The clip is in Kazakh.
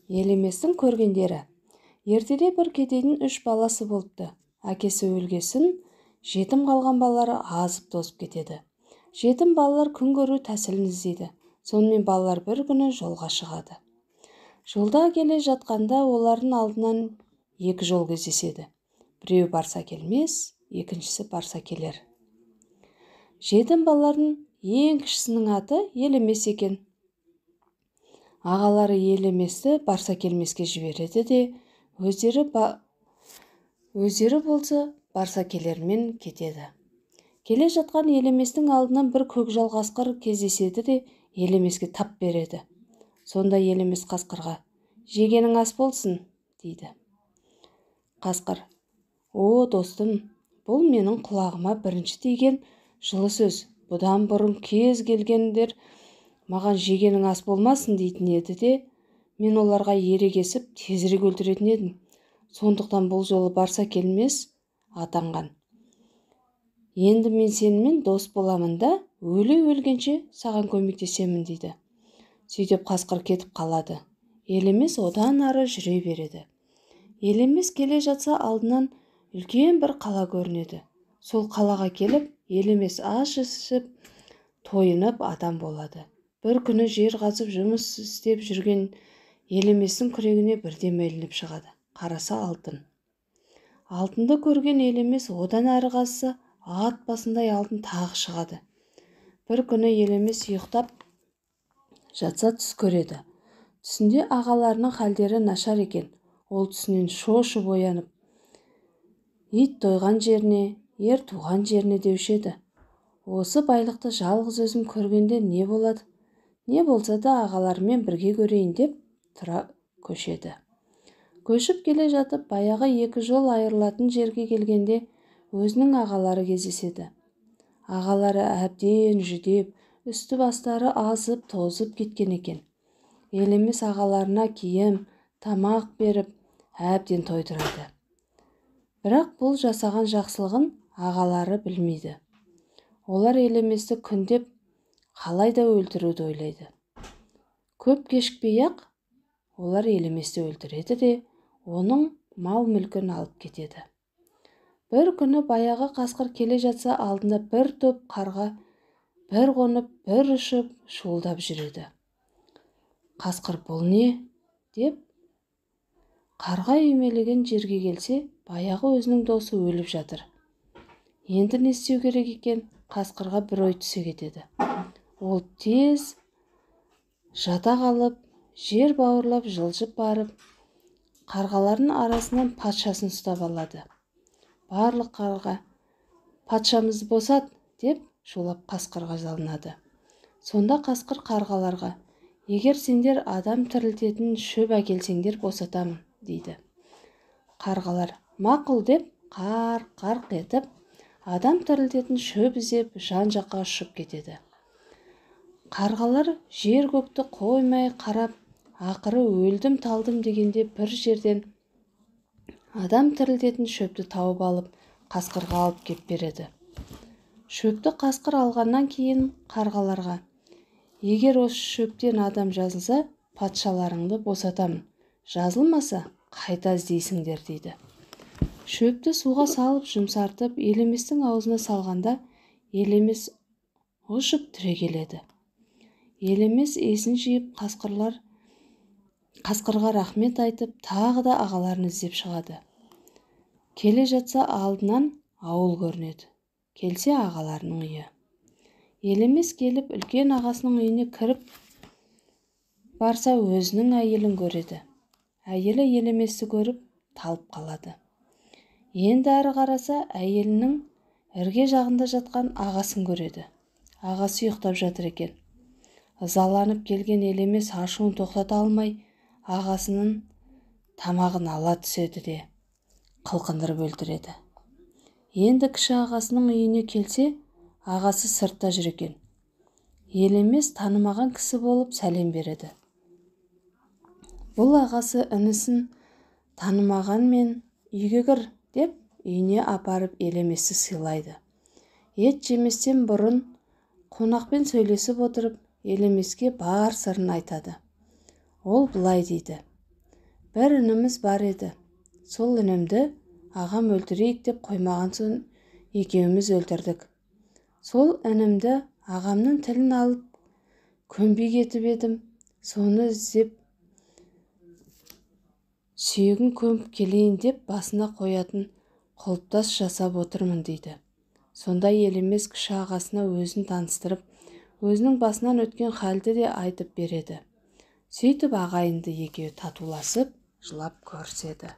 Елеместің көргендері. Ертеде бір кедейдің 3 баласы болыпты. Әкесі өлгесін жетім қалған балалары азып-тозып кетеді. Жетім балалар күн көру тәсілін іздейді. Сонымен балалар бір күні жолға шығады. Жолда келе жатқанда олардың алдынан 2 жол кездеседі. Біреуі барса келмес, екіншісі барса келер. Жетім балалардың ең кішісінің аты Елемес екен. Ағалары Елеместі барса келмеске жібереді де, өздері болса барса келермен кетеді. Келе жатқан Елеместің алдынан бір көкжал қасқыр кездеседі де, Елемеске тап береді. Сонда Елемес қасқырға: «Жегенің ас болсын», дейді. Қасқыр: «О, достым, бұл менің құлағыма бірінші тиген жылы сөз. Бұдан бұрын кез келгендер маған жегенің ас болмасын дейтін еді де, мен оларға ерегесіп тезірек өлтіретін едім. Сондықтан бұл жолы барса келмес атанған. Енді мен сенімен дос боламын да, өле өлгенше саған көмектесемін», дейді. Сөйтіп қасқыр кетіп қалады. Елемес одан ары жүре береді. Елемес келе жатса алдынан үлкен бір қала көрінеді. Сол қалаға келіп, Елемес аш ішіп, тойынып адам болады. Бір күні жер қазып жұмыс істеп жүрген Елеместің күрегіне бірдеме ілініп шығады. Қараса алтын. Алтынды көрген Елемес одан әрі қазса, ат басындай алтын тағы шығады. Бір күні Елемес ұйықтап жатса түс көреді. Түсінде ағаларының халдері нашар екен. Ол түсінен шошып оянып, ит тойған жеріне, ер туған жеріне деуші еді. Осы байлықты жалғыз өзім көргенде не болады? Не болса да ағаларымен бірге көрейін деп тұра көшеді. Көшіп келе жатып, баяғы 2 жол айырылатын жерге келгенде өзінің ағалары кездеседі. Ағалары әбден жүдеп, үсті бастары азып тозып кеткен екен. Елемес ағаларына киім, тамақ беріп, әбден тойдырады. Бірақ бұл жасаған жақсылығын ағалары білмейді. Олар Елеместі күндеп қалай да өлтіруді ойлайды. Көп кешікпей-ақ олар Елеместі өлтіреді де, оның мал-мүлкін алып кетеді. Бір күні баяғы қасқыр келе жатса алдында бір топ қарға бір қонып, бір ұшып, шуылдап жүреді. Қасқыр бұл не деп қарға үймелеген жерге келсе, баяғы өзінің досы өліп жатыр. Енді не істеу керек екен? Қасқырға бір ой түсе кетеді. Ол тез жата қалып, жер бауырлап жылжып барып, қарғалардың арасынан патшасын ұстап алады. Барлық қарға: «Патшамызды босат», деп шулап қасқырға жалынады. Сонда қасқыр қарғаларға: «Егер сендер адам тірілтетін шөп әкелсеңдер босатамын», дейді. Қарғалар мақұл деп қарқ-қарқ етіп, адам тірілтетін шөп іздеп жан-жаққа ұшып кетеді. Қарғалар жер көкті қоймай қарап, ақыры өлдім талдым дегенде бір жерден адам тірілтетін шөпті тауып алып, қасқырға алып кеп береді. Шөпті қасқыр алғаннан кейін қарғаларға: «Егер осы шөптен адам жазылса, патшаларыңды босатамын, жазылмаса, қайта іздейсіңдер», дейді. Шөпті суға салып жұмсартып, Елеместің аузына салғанда, Елемес ұшып түрегеледі. Елемес есін жиып, қасқырға рахмет айтып, тағы да ағаларын іздеп шығады. Келе жатса алдынан ауыл көрінеді. Келсе ағаларының үйі. Елемес келіп үлкен ағасының үйіне кіріп барса, өзінің әйелін көреді. Әйелі Елеместі көріп талып қалады. Енді әрі қараса, әйелінің ірге жағында жатқан ағасын көреді. Ағасы ұйықтап жатыр екен. Ызаланып келген Елемес ашуын тоқтата алмай, ағасының тамағын ала түседі де, қылқындырып өлтіреді. Енді кіші ағасының үйіне келсе, ағасы сыртта жүр екен. Елемес танымаған кісі болып сәлем береді. Бұл ағасы інісін танымағанмен үйге кір деп үйіне апарып Елеместі сыйлайды. Ет жеместен бұрын қонақпен сөйлесіп отырып, Елемеске бар сырын айтады. Ол былай дейді: Бір ініміз бар еді. Сол інімді ағам өлтірейік деп қоймаған соң екеуміз өлтірдік. Сол інімді ағамның тілін алып көмбей кетіп едім, соны іздеп сүйегін көміп келейін деп басына қоятын құлпытас жасап отырмын, дейді. Сонда Елемес кіші ағасына өзін таныстырып, өзінің басынан өткен халді де айтып береді. Сөйтіп ағайынды екеуі татуласып, жылап көріседі.